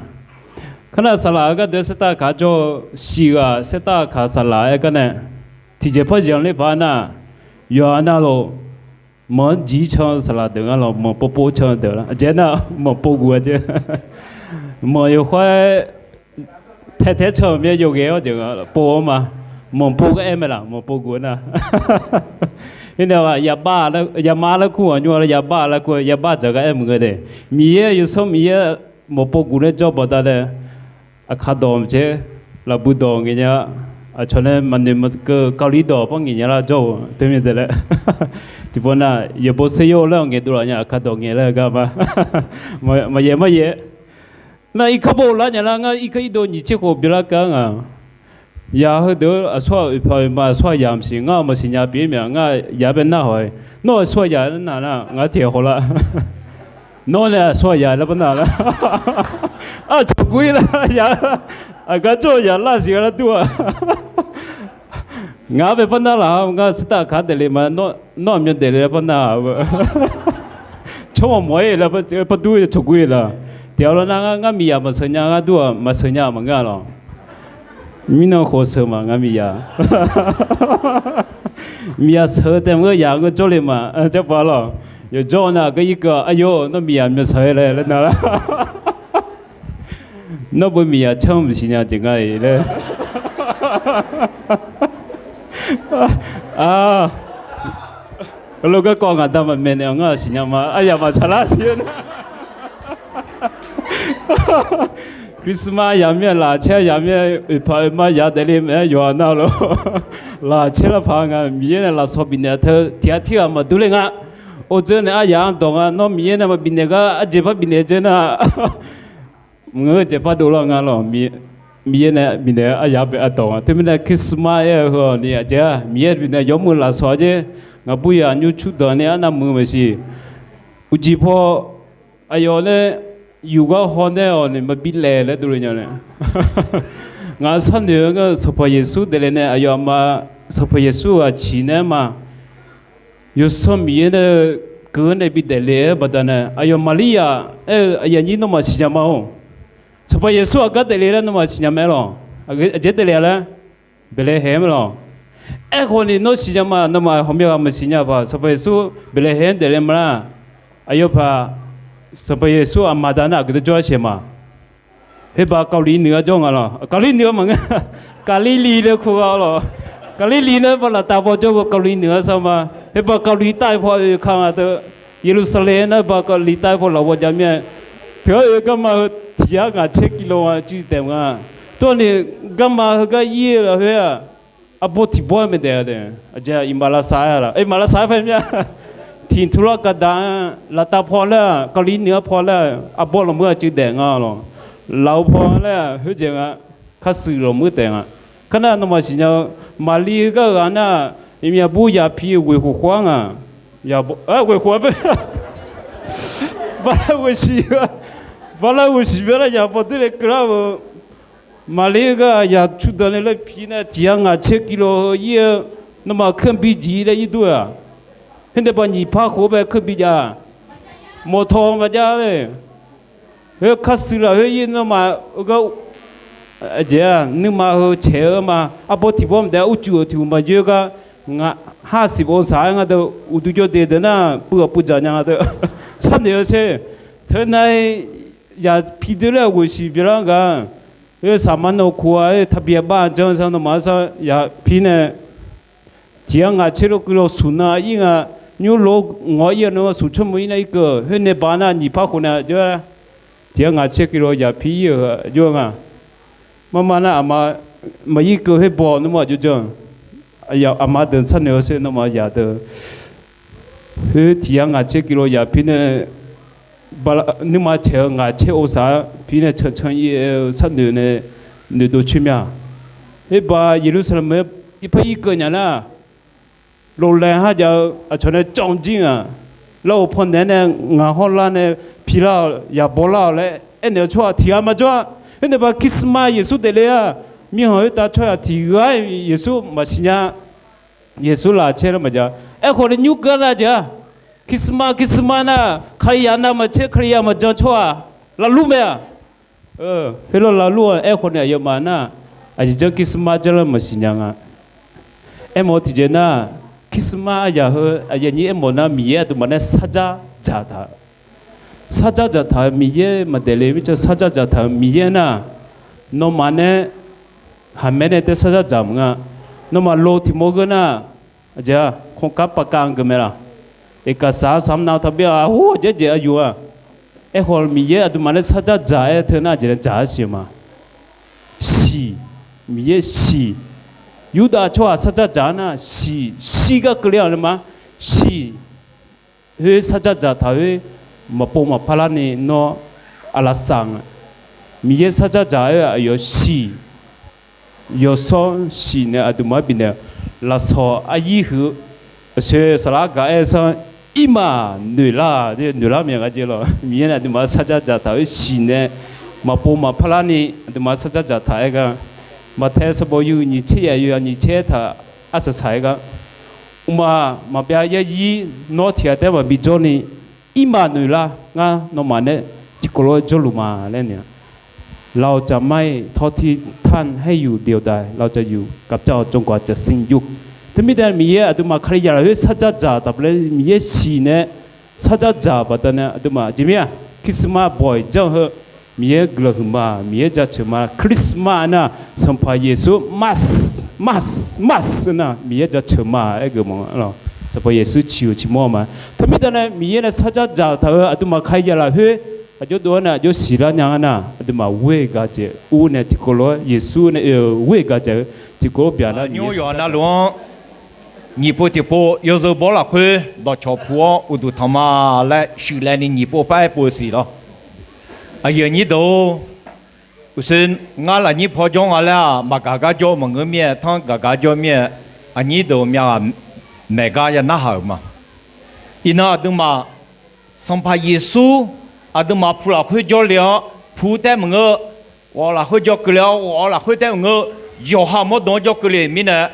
Kar nar saqlaq-eu gharduq saertav kaq jawr-eu, siq ghaq saertav kaq saqlaq-aer gar nae, tiqjeq pawr jeq-anr ler paq nar, yawqha navluf, manq-anr jiq-ir can-eu saqlaq deuq ngar lawq, manq povpov can-eu deuq lar. Aqjeq nar, manq pov guf-a jeq. Manq yawkhav-aer taeq taeq-aer can-euq mir-aer yawghae-awr jeq nga pov-anr ma. Manq pov gar aer mae laf, manq pov guf-aer nar. Khoernae, yama laer kur ghaq nymr-a laer, yabav laer kur, yabav dzaq gar aer maqngeur de. Miqyaer, yawsanr Miqyaer, manq pov guf laer jawr baqdanae, Aqkaq dawq maqtser, lafbu dawq ngaeq nya, aqcawq nae maqnoeq maqkeuv Kali dawq par ngaeq nya lar jawr-eu teumirnae taef laer. Tiqpov nar, yawqbo ser yawr laer-awq ngaeqdov laf nya, Aqkaq dawq ngaeq laer-eu gar ma. Maqyaef maryaef. Nar irkanr bo lar nya lar, ngar irkanr irdov nyiq tser khof byanlar kar nga. Yaq heudeuq-eu aqsur-aq oeqpaq oeqma aqsur-aq yaq maqsiq, ngar-aq maqsiq nya pyeuf-ir mae, ngar yaq bae narhaq-aer, nawr aqsur-aq yaq nar nar, ngar tiq ghaq haw lar. Nawr nae aqsur-aq yaq lar par nar lar. Aqcawq guir lar yaq, aqgar jawr-eu yaq lar siq gha lar dur-aq. Ngaq-anr bae par nar laf-a, ngar saertav kaq daefle ma, nawr aqmyan daefle lar par nar-a. Tsawrmawq mawq-ir lar par dur, cawq guir lar. Tiq ghaq lawr nar ngar miqyaq maqseuq nya, ngar dur-aq maqseuq nya maqngeur-a lawq. Mirnan khof seuq ma ngar miqyaq. Miqyaq seuq-eu taef maqngeur, yaq ngeur jawrle ma, jawrpa lawq. Yawqjawr-eu nar aqgar irkeuv-a, aqyawf nawr miqyaq myan saq-aer laer laer nar lar. Nawr beu miqyaq canr maqsiq nya jeq nga-iq laer. Heulof garkawv ngaq da maqmaeq naeq-awq, ngar siqnya ma, aryamq maqtsaq lar siq-aer nar. Christmas yaq mir-a, laqcaer yaq mir-a, oeqpaq oeqma yaq daefle mae-aer yawqha nar lawq. Laqcaer lar paq nga, Miqyaer nae lafsawq bifnaeq-a teu tiq ghaq tirghaq maqdur ler nga. Ordzeur nae aryaq-anr dawq nga, nawr Miqyaer nae maqbifnaeq gar arjeq par bifnaeq-eu jeq nar, maqngeur jeq par dovlar nga lawq. Miqyaer nae bifnaeq-eu aryaq bae ardawq nga. Teumirnae Christmas aer-eu heu-awq ni aqjeq-aq, Miqyaer bifnaeq yawmuiq lafsawq-a jer. Ngaqbur yaq nymr cur danq ni arnav muiq-eu maqsiq. Uqcif paw aqyawf nae yuf gar hawnaeq-awq ni maqbi laef laer dovle nya nae. Ngaq sharnoeq-eu ngeur-eu Sanqpaq Yeqsur daefle nae aqyawf aqma Sanqpaq Yeqsur-euq aqciq nae-aer ma. Yawsanr Miqyaer nae keuv-anr nae bi daefle-aer baqdanae aqyawf Maqliryaq aer-eu aqyuif aqnyir nawmaf siqnya ma-or. Sanqpaq Yeqsur aqgar daefle laer nawmaf siqnya mae lawq. Aqjeq daefle-a laer, Baeqlaeqhaeq-anr mae lawq. Aerkhawf ni nawr siqnya ma, nawmaf hawqmya ghaq maqsiq nya paq, Sanqpaq Yeqsur Baeqlaeqhaeq-anr daefle ma lar. Aqyawf paq, Sanqpaq Yeqsur aqma da nar aqgeu dawr jawr-aer shaeq ma. Khoerbav Kali nuiq-anr jawr nga lawq. Kali nuiq-anr maqngeur. Kali li laer kur gha lawq. Kali li nar ba laftav paw jawr-eu Kali nuiq-anr sar ma. Khoerbav Kali tav-aer paw oe ka nga teu. Yeqlursaqlaeq nar ba Kali tav-aer paw lafghaw jav mir-a. Teu-anr oe garma heu tiq yar ngaq tser kilo nga cuiv taef nga. Tawrni garma heugar ir-eu lafkhoer-aq, arbawr tiq bawr-aer maeqdaef-a de. Aqjeq iqmalavshav-aer laf, iqmalavshav-aer paw mir-a. Tiq turlar gaqdaq-anr laftav paw laer-aq, Kali nuiq-anr paw laer-aq, arbawr lawqmur-aq cuiv daef nga lawq. Laf-eu paw laer-aq, khoerjaeq nga. Karshuif lawqmur taef nga. Kar nar nawmaf siqnya-eu, Maqli heugar-eu ghaq nar, iqmyaq bur yaq pi-eu ghoeq khof khof-ar nga. Ghoeq khof-ar, bala ghoeq siq, bala ghoeq siq bya lar yaq bawq durle keuvlar-eu. Maqli heugar yaq cur danqle laer pi nae tiq yar ngaq tser kilo heu ir-eu, nawmaf keuvbi jiq laer ir dur-aq. Khoernae ba nyiq par khof-aer bae keuvbi jav. Mawqtawq maqjav le. Khoer karshuif lafkhoer ir nawmaf heugar, aqjeq-aq nuima heu caeq-eu ma. Arbawr tiq bawr maqdaef, urcuf-euq tiq hmq maqjoer gar, ngaq hasiq bof saq-aer nga deuq, uqduq jawrdeq deuq nar puiv-awq puiv dzaq nya nga deuq. Sharnoeq-eu sher. Teunav-i yaq pi doer laer ghoeq siq bya lar gaq. Khoer saqma nawq kuq-a, taqbyaeq bav janr sar nawmaf sar yaq pi nae tiq yar ngaq tser lo keuv lo suq nan ir nga, nymr lo ngawr ir-a nan suq tsawrmawr ir nar ir keuv, khoer nae baq nar nyiq par khof nae jawr-a. Tiq yar ngaq tser keuv lo yaq pi ir-euq jawr-a nga. Marma nar aqma maqir keuv khoer baw nawmaf jawrjanr. Aqma deuq sharnoeq-eu sher nawmaf yaq deuq. Khoer tiq yar ngaq tser keuv lo yaq pi nae nuima caeq-eu ngaq tser ov saq-ar pi nae cancan ir-eu sharnoeq nae noeqdov coer mya. Khoer baq Yeqlursaqlaeq-anr ir par ir keuv nya nar, loflaeq har jav-eu aqcawq nae cawv jir nga. Lar-euq pawnaeq-aer nae ngaq hawrlar nae pilar-awq, yaq bawlar-awq laer aernaeq-eu tsawrhaq tiq ghaq maqjawr-a. Khoernae baq Christmas Yeqsur daefle-a. Mirkhanq khoertav tsawrhaq tiq ghaq-aer Yeqsur maqsiq nya. Yeqsur laqcaer lar maqjav. Aerkhawf ni nymr gar nar jeq-a. Christmas Christmas nar Kalizaq navmaqtser Kalizaq maqjan tsawrhaq laflur mae-aq. Khoerlof lavlur-aq aerkhawf ni aqyawfmaf nar, aqjeq janr Christmas janr lar maqsiq nya nga. Aermawf-eu tiqjeq nar, Christmas aryaq heu aqyuif aqnyir aermawf nar, Miqyaer aqduimaf nae sarjar dzaqtaq. Sarjar dzaqtaq-euq Miqyaer maqdaef le mirtsaq, sarjar dzaqtaq-euq Miqyaer nar, nawmaf nae haqmae nae taef sarjar dzaq maqnga. Nawmaf lo tiq mawr geur nar, aqjeq-a, โครงการประกัน geuf mae laq. เอกสารสำเนาทะเบียน aqhur aqjaer jaeq aqyuif-aq. Aerkhawf Miqyaer aqduimaf nae sarjar dzaq-aer teu nar, aqjeq nae dzaq-aer siq-eu ma. Siq, Miqyaer siq. Yurdav tsawrhaq sarjar dzaq-aer nar siq, shir gar keuvle-awq nae ma. Siq, khoer sarjar dzaqtaq khoer maqpov maqpar larni nawr aqlaf saf nga. Miqyaer sarjar dzaq-aer aqyawf siq, yawshawr siq nae aqduimaf-anr bifnaeq-eu lafsawq aryir huiq-eu aqsoeq saflar gaq-aer sanr Irmaqnoeqlar, noeqlar myav nga jeq lawr. Miqyaer nae aqduimaf-anr sarjar dzaqtaq-eu siq nae maqpov maqpar larni aqduimaf-anr sarjar dzaqtaq-aer gar, Maqtae sanqbof yawhuiq nyiq tser yaef yawhuiq nyiq tser-aer taq arsaq saq-aer gar, mqmaq maqbyav yaryir nawr tiq ghaq taef-aer maqbi jawrni, Irmaqnoeqlar, ngar nawmaf nae tiqkawv lof-aer jawrluf ma laer nae เราจะไม่ทอดทิ้งท่านให้อยู่เดียวดาย เราจะอยู่กับเจ้าจนกว่าจะสิ้นยุค Teumirnae Miqyaer aqduimaf Kali yaqlaf khoer sarjar dzaq taq baqdanae Miqyaer siq nae sarjar dzaq baqdanae aqduimaf jeq mir-aq, Christmas bawq-iq janr heu Miqyaer guiqlanq huiqma, Miqyaer jaceuq ma. Christmas nar Sanqpaq Yeqsur Mas, Mas, Mas nar Miqyaer jaceuq ma aer geuf mawf-a lawq. Sanqpaq Yeqsur ciq-euq ciqmawr ma. Teumirnae Miqyaer nae sarjar dzaq taq-euq aqduimaf Kali yaqlaf khoer aqjox dov-aer nae aqjox siqlar nya nga nar, aqduimaf ghoer-eu gaq dzaeq ur nae tiqkawv lof-aer Yeqsur nae oe-eu ghoer-eu gaq dzaeq-eu tiqkawv lof-aer byaq nar, nymr yawqha navluf-anr nyiq pov tiqpov yawzeu bawr lafkhoer dawqcawq pu-awr uqduq tanq ma laer shuif laeni nyiq pov par-aer pov-eu siq lawr. Aqyuif aqnyir deuq-or, uqshoe ngar lafnyir paw jawr nga laer-aq, maqgaq gar jawr-eu maqngeur mir-aer, tanr gaq gar jawr mir-aer, aqnyir deuq myav ghaq maeq gar ya narhaq-euq ma. Iqnan aqduimaf Sanqpaq Yeqsur aqduimaf pu lafkhoer jawrle-awr, pu taef maqngeur, ghawq lafkhoer jawr keuvle-awr, ghawq lafkhoer taef maqngeur, yawqha mawrdo-anr jawr keuvle mirnae,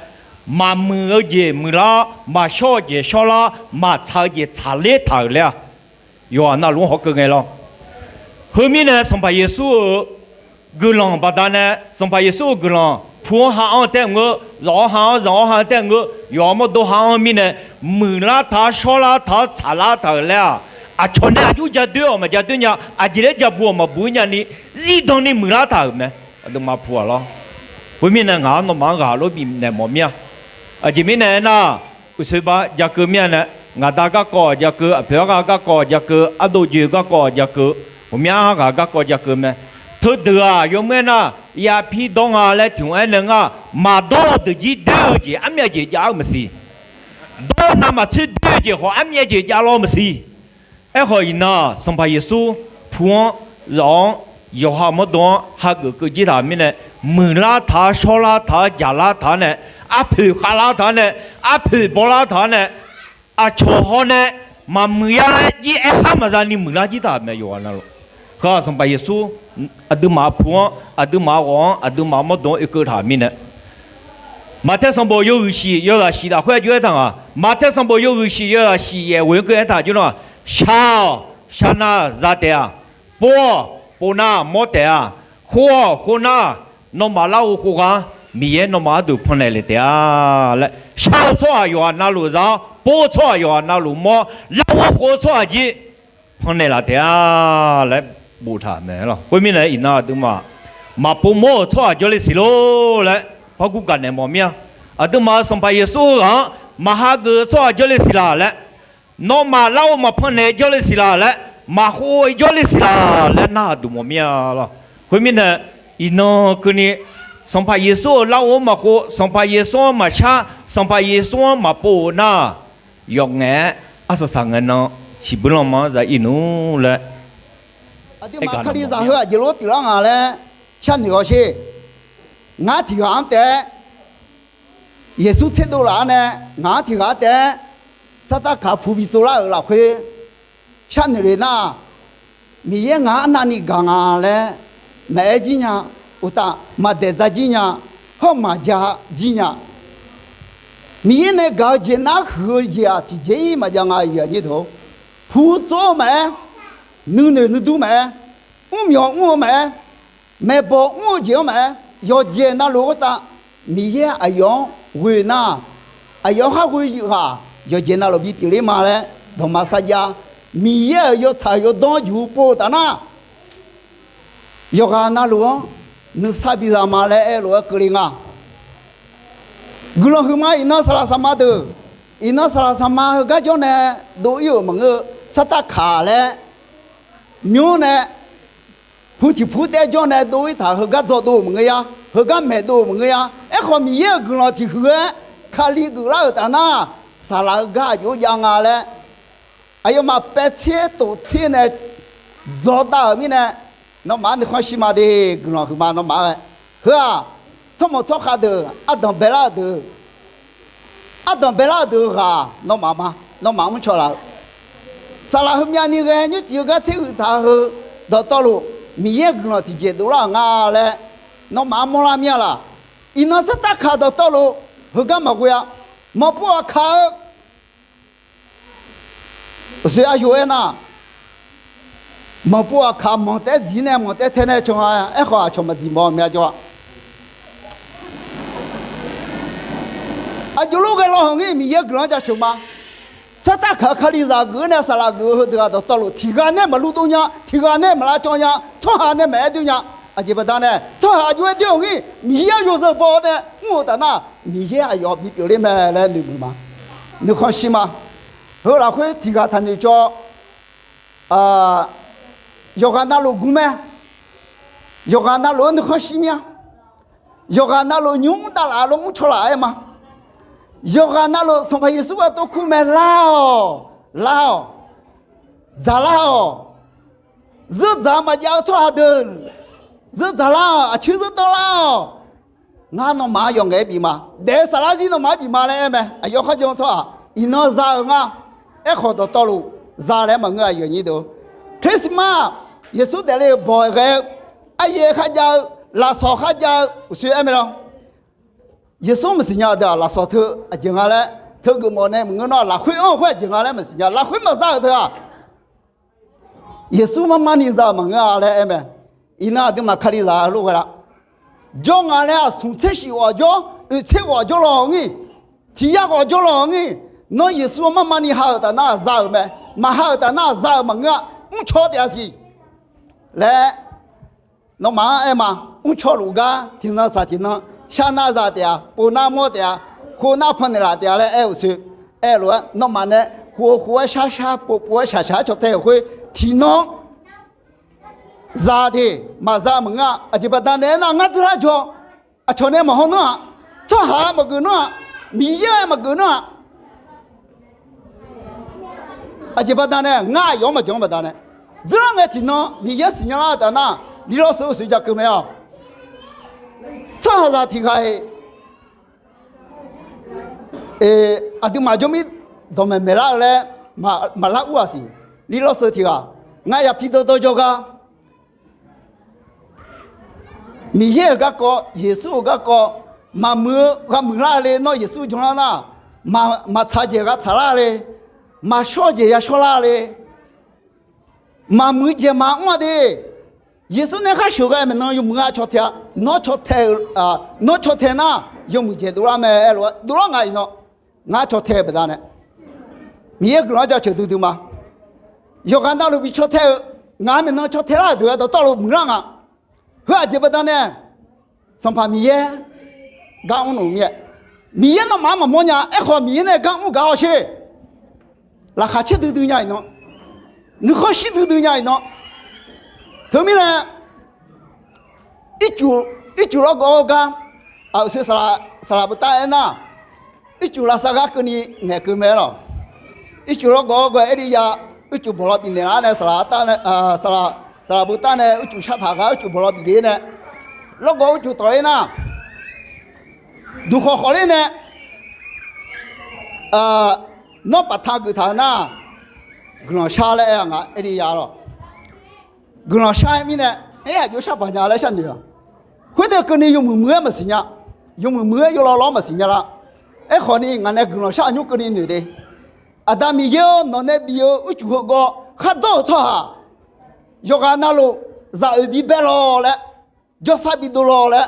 maqmuiq-eu jeq muiqlar, maqshawr-eu jeq shawrlar, maqtsaq-eu jeq tsaqler taq-euq laer-aq, yawqha navluf-anr hawkeuv ngae lawr. Heumirnae Sanqpaq Yeqsur-euq guiqlanq baqdanae, Sanqpaq Yeqsur-euq guiqlanq pu-anr ha-anr taef maqngeur, zawq-awr ha-anr, zanq-awr ha taef maqngeur, yawqha mawrdo ha-anr mirnae, muiqlar taq-awr, shawrlar taq-awr, tsaqlar taq-euq laer-aq, aqcawq nae aqjox ja doer-awq maqja doer nya, aqjeq laer ja buq-awq maqbuq-ir nyani, zifdan ni muiqlar taq-euq mae. Aqduimaf pu-aq lawr. Khoermirnae ngaq-anr nawmaf-anr ghaq lof bifnaeq mawf mir-a. Aqjeq mirnae aernar, uqshoe bar ja keuv mir-a nae, ngaq da garkawv ja keuv, aqpoeq argha garkawv ja keuv, ardov joe garkawv ja keuv, ghawqmya ghaq garkawv ja keuv mae. Teudeuq-aq yawmuiq aernar, yapir dawr nga laer tiq hmq aernaeq ngar, maqdawr-eu deuq jir doer-eu jeq armyav jeq jav-eu maqsiq. Dawr navmaqtser doer-eu jeq khawf armyav jeq jav lawr maqsiq. Aerkhawf iqnan-aq Sanqpaq Yeqsur pu-anr, zawq-anr, yawqha mawrdo-anr hageuf keuv jir taq mirnae, muiqlar taq-awr, shawrlar taq-awr, jaqlar taq-awr nae, arpoeq khavlar taq-awr nae, arpoeq bawlar taq-awr nae, aqcawq hawnae maqmuiq yar laer jir aerkhar maqza ni muiqlar jir taq-euq mae yawqghaq navluf. Heu-aq Sanqpaq Yeqsur aqduimaf pu-anr, aqduimaf ghawq-anr, aqduimaf mawrdo-anr oekeuv taq mirnae, Maqtaer sanqbof yawhuiq shif yawzaq shif lafkhoer aqjox aertaq nga. Maqtaer sanqbof yawhuiq shif yawzaq shif yaef ghoe-anr keuv aertaq jir nar-aq, shar-awq, sharnar za taef-a. Pov-awq, pov nar mawr taef-a. Khov-awq, khov nar nawmaf larghov khov ghaq-anr Miqyaer nawmaf gharduq pannaeq lef taef-a laer, shar-eu tsawrhaq yawqghaq navluf za-awr, pov-eu tsawrhaq yawqghaq navluf mawr-awr, larghov khov-eu tsawrhaq jir pannaeq laf taef-a laer boftaq mae lawr. Khoermirnae iqnan aqduimaf maqpov mawr-euq tsawrhaq jawrle siq lor laer par gur gaqnaeq mawf mir-a. Aqduimaf-euq Sanqpaq Yeqsur-eu ghaq-anr maqhageuf-eu tsawrhaq jawrle siq laq laer, nawmaf larghov maqpannaeq jawrle siq laq laer, maqkhov-eu jawrle siq laq laer narhaq duq mawf mir-a lawr. Khoermirnae iqnan keuvni Sanqpaq Yeqsur-euq larghov-anr maqkhov, Sanqpaq Yeqsur-anr maqshar, Sanqpaq Yeqsur-anr maqpov-euq nar, yawf ngaef-aer arsaq saq ngae nan shiqbuir lanma-anr za ir nmr laer, aqduimaf kalizaq heu aqjeq lof-aer pyeuflar nga laer sharnoeq-awq sher. Ngar tiq ghaq-anr taef-aer Yeqsur tserdov laf-awr nae ngaq-anr tiq ghaq-anr taef-aer sartar kaq pu bi tsovlar-euq lafkhoer sharnoeq le nar, Miqyaer ngaq-anr arnavni gaq nga laer maqaer jir nya, uqtaf maqdaeq dza jir nya, hawr maqja jir nya. Miqyaer nae gaq-eu jeq nar huiq-eu jeq-aq tiqjeq-ir maqjav nga. Pu tsov-eu maqaer, nuinoeq nuidur maqaer, mrmyawq mr-eu maqaer, maeqbawq mr-eu jeq-anr maqaer, yawqjeq navluf khoertav Miqyaer aqyawf-anr ghoe nar, aqyawf-anr khar ghoe ghaq yawqjeq navluf bipyeuf ler ma laer dawqma sarjax, Miqyaer-euq yawtsaq yawdawr juq pov-eu taf nar, yawqghaq navluf-anr nuisar biza ma laer aer lof-aer keuvle nga. Guiqlanq huiqma iqnan saqlaq saqma deuq, iqnan saqlaq saqma heugar jawr nae dov-ir-euq maqngeur-eu, sartar kaq laer nymr nae pu tiq pu taef jawr nae dov-ir taq heugar dzawdov-euq maqngeur ya, heugar maeqdov-euq maqngeur ya. Aerkhawf Miqyaer-euq guiqlanq tiq huiq-aer Kali geuflar-euq taf nar, saqlaq-eu gar aqjox jav nga laer aqyawfmaf paev tser tof tser nae dzawdav-euq mirnae, nawmaf-anr nuikhanr shir ma de. Guiqlanq huiqma nawmaf-aer, heu-aq, tsawrmawq tsawrkhav deuq ardanq baelar-euq deuq, ardanq baelar-euq deuq-eu ghaq nawmaf ma. Nawmaf mrcaw laf-eu saqlaq heumyav ni ghae nymrcif-eu gar tser huiq taq heu dawqtawvluf Miqyaer guiqlanq tiqjeq dovlar-euq nga laer nawmaf-anr mawrlar mir-a laq? Iqnan sartar kaq dawqtawvluf heugar maqghoe-a. Manqpov aqkaq-eu uqshoe aqyawf aernar, manqpov aqkaq manq taef-aer dziq nae manq taef-aer tae nae can-a. Aerkhawf aqcawq maqdziq mawf-eu mya jawr-a. Aqjox lof ghae law hawq ngir Miqyaer guiqlanq-anr jaceuq ma. Sartar kaq-eu Kalizaq geuf-eu nae saqlaq geuf-eu heudeuq-aq dawqtawvluf tiq ghaq nae maqluv dov nya, tiq ghaq nae maqlav cawv nya, tsawrhaq nae maqaer dur nya. Aqjeq baqdanae tsawrhaq aqjox-aer dur-awq ngir Miqyaer-anr yawzeu baw-awr nae mr-eu taf nar, Miqyaer aqyawf bipyeuf ler mae laer noeqmuiq ma. Nuikhanr shir ma. Heu lafkhoer tiq ghaq taqnoeq cawv. Yawqghaq navluf gu mae. Yawqghaq navluf-anr nuikhanr shir mir-a. Yawqghaq navluf nymr mr davlaf lof mrcaw laf-aer ma. Yawqghaq navluf Sanqpaq Yeqsur gharduq kur mae. Lar-awq, lar-awq, dzaqlar-awq. Zeur dzaq maqjav-eu tsawrhaq deuq, zeur dzaqlar-awq. Aqcoer zeur danrlar-awq. Ngar nawmaf-anr yawf ngaef-aer bif ma. Daef-eu saflar zir nawmaf-anr bif ma laer aer mae. Aqyawf kharjan tsawrhaq iqnan za-euq nga. Aerkhawf dawqtawvluf za laer maqngeur-a. Aqyuif aqnyir deuq, Christmas, Yeqsur daefle-euq bawq-aer ghae-eu, aryaer kharjav-eu, lafsawq kharjav-eu uqshoe aer mae lawr. Yeqsur maqsiq nya-eu deuq-aq lafsawq teu aqjeq nga laer, teugeuf mawf nae maqngeur nar lafkhoer anr-eu khoer aqjeq nga laer maqsiq nya. Lafkhoer maqza-euq teu-aq Yeqsur marmarni za-euq maqngeur-a laer aer mae. Iqnan aqduimaf Kalizaq lof ghae la. Jawr nga laer-aq smq tser shif ghawq jawr, oeq tser ghawq jawr law ngir, tiq yar ghawq jawr law ngir, nawr Yeqsur-anr marmarni ha-euq taf nar za-euq mae. Maqha-euq taf nar za-euq maqngeur-a. Mrcaw taef-a siq laer nawmaf-anr aer ma. Mrcaw luf gar tiqnan saq tiqnan, shar nar za taef-a, pov nar mawr taef-a, khov nar pannaeq laf taef-a laer aer-euq uqshoe, aer-eu lof-aer nawmaf nae khov-eu khov-aer shar shar pov pov-aer shaq shaq-aer caw tae-euq khoer tiqnan za de. Maqza maqngeur-a. Aqjeq baqdanae aernar ngar dzeurlar jawr, aqcawq nae maqhaw nar-aq, tsawrhaq-aer maqgeuf nar-aq, Miqyaer-aer maqgeuf nar-aq, aqjeq baqdanae ngar aqyawf-anr maqjan-anr baqdanae, dzeurlar ngae tiqnan Miqyaer siqnya lar-eu taf nar, lilawr seuq-eu seuq ja keuv mae-awq. Tsawrhaqzaq tiq ghaq-iq aqduimaf jawrmir dawqmaeq maeqlar-eu laer maqlar ur-aq siq. Lilawr seuq tiq ghaq, ngar ya pi dawrdawr jawrgar Miqyaer-euq garkawv, Yeqsur-euq garkawv maqmuiq-eu gha muiqlar le. Nawr Yeqsur janlar nar, maqtsaq jeq gha tsaqlar le, maqshawr jeq yashawrlar le, maqmuiq jeq maqmr-a de. Yeqsur nae khar sheuqghae maeqnan yawmuiq-a caw tae-a. Nawr caw tae-eu, nawr caw tae nar yawmuiq jeq dovlar mae. Aer lof-aer dovlar nga iqnan, ngar caw tae-eu baqdanae Miqyaer guiqlanq-anr jaceuq duidui ma. Yawqghaq navluf bi caw tae-eu, ngaq-anr maeqnan caw tae lar-euq deuq-aer dawqtawvluf muiqlar nga. Heu aqjeq baqdanae Sanqpaq Miqyaer gar mr nmr mir-aer, Miqyaer nawmaf-anr maqmawr nya. Aerkhawf Miqyaer nae gar mr gaq-awr sher. Laqkhaq caer duidui nya iqnan, nuikhanr shir duidui nya iqnan. Teumirnae ircuf, ircuf lawrgawv-eu gar, aqshoe saqlaq beutar aernar, ircuf lavsav gar keuvni ngaeqkeuv mae lawq. Ircuf lawrgawv-eu gar Erlirya ircuf bawqlaw bifnaeq lar nae, saqlaq beutar nae ircuf shartaq gar ircuf bawqlaw bifle nae, lawrgawv ircuf tawq ler nar, duqkhawq khawf ler nae, nawr paf ta geuf taq-eu nar, guiqlanq shar laer aer-a nga Erlirya lawq. Guiqlanq shar-aer mirnae, aer aqjox shar paq nya laer sharnoeq-a. Khoerdeuq keuvni yawmuiq muiq-aer maqsiq nya. Yawmuiq muiq-aer yawlaw law-anr maqsiq nya lar. Aerkhawf ni ngaq nae guiqlanq shar aqnymr keuvni noeq de. Aqda Miqyaer-or, nawq nae bif-eu ircuf heugawv khar dawr-euq tsawrhaq yawqghaq navluf zaq oeq bi bae law laer jawrsar bidov law laer,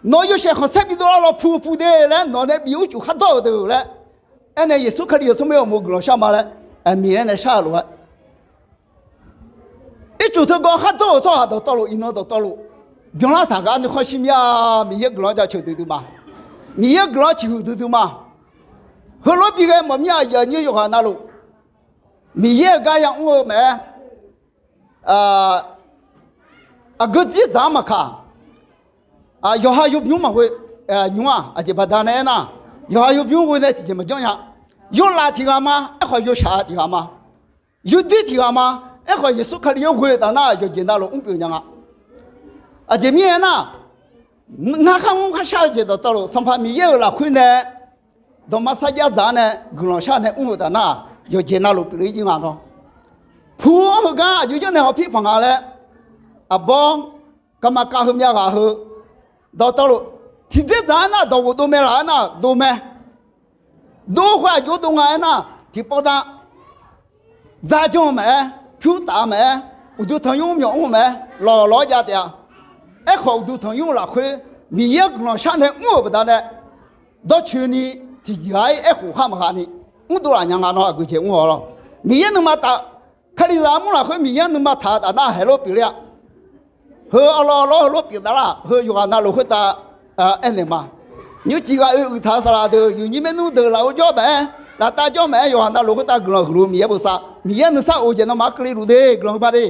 nawq-eu yawshaef khanqsaer bidov lar law pu pu de laer, nawq nae bif-eu uqcuf khardawr-euq deuq laer, aernae Yeqsur Kali-euq tsawrmyanr uqmov guiqlanq shar ma laer, Miqyaer nae shar-eu lof-aer, ircuf teugar khardawr-euq tsawrhaq dawqtawvluf, iqnan dawqtawvluf byanlar taq gar nuikhanr shir mir-a. Miqyaer guiqlanq jaceuq duidui ma. Miqyaer guiqlanq ciqhuiq duidui ma. Heulof-aer bighae mawf mir-a. Aqyuif aqnyir yawqghaq navluf, Miqyaer-euq gar yamr-eu maqaer, aqgeu dzerdzaq armaqkaq, yawqha yawbymr maqghoe nymr-aq. Aqjeq baqdanae aernar, yawqha yawbymr ghoe nae tiqjeq maqjanr nya. Yawlaf tiq ghaq ma, aerkhawf yawshaq tiq ghaq ma. Yurdoer tiq ghaq ma, aerkhawf Yeqsur Kali-anr ghoe-eu taf nar, yawqjeq navluf mr pyeuf nya nga. Aqjeq mirnae aernar, ngar kharmr kharshar-eu jeq dawqtawvluf, Sanqpaq Miqyaer-euq lafkhoer nae dawqma sarjax dzaq-awr nae guiqlanq shar nae mr-eu taf nar, yawqjeq navluf pyeufle-ir jir nga nawr. Pu-anr heugar aqjox janr nae hawpir panq nga laer, aqbawr garma kav heu myav ghaq heu dawqtawvluf, tiqdzerdzaq aernar dawqghof dov mae laf aernar dov mae. Dov khoer aqjox dov nga aernar, tiqpov dav dzarjanr-eu maqaer, pyur taf-eu maqaer, uqduq tanqnymr myawq mr-eu maqaer, lawq lawq-aer jav taef-a. Aerkhawf uqduq tanqnymr lafkhoer Miqyaer-anr guiqlanq shar nae mr-euq baqdanae, dawrcoeni tiqjeq-aer aerkhof khar maqgha ni mrdov laf nya nga nawr. Aqgeujeq mr-awq lawr. Miqyaer nuima taf, Kalizaq armur lafkhoer Miqyaer nuima taq-eu taf nar haeq lof pyeufler-a. Heu arlawr arlawr heulof pyeuf taf lar, heu yawqghaq navluf khoertav aernaeq ma. Nymrcif ghaq oe uiq taq-eu saqlaq deuq, yawqnyir maernmr deuq lafov jawr maqaer, laftav jawr maqaer, yawqghaq navluf khoertav guiqlanq huiq-eu Miqyaer bosav, Miqyaer nuisar of-eu jeq nawmaf-anr keuvle luf de. Guiqlanq huiqma de.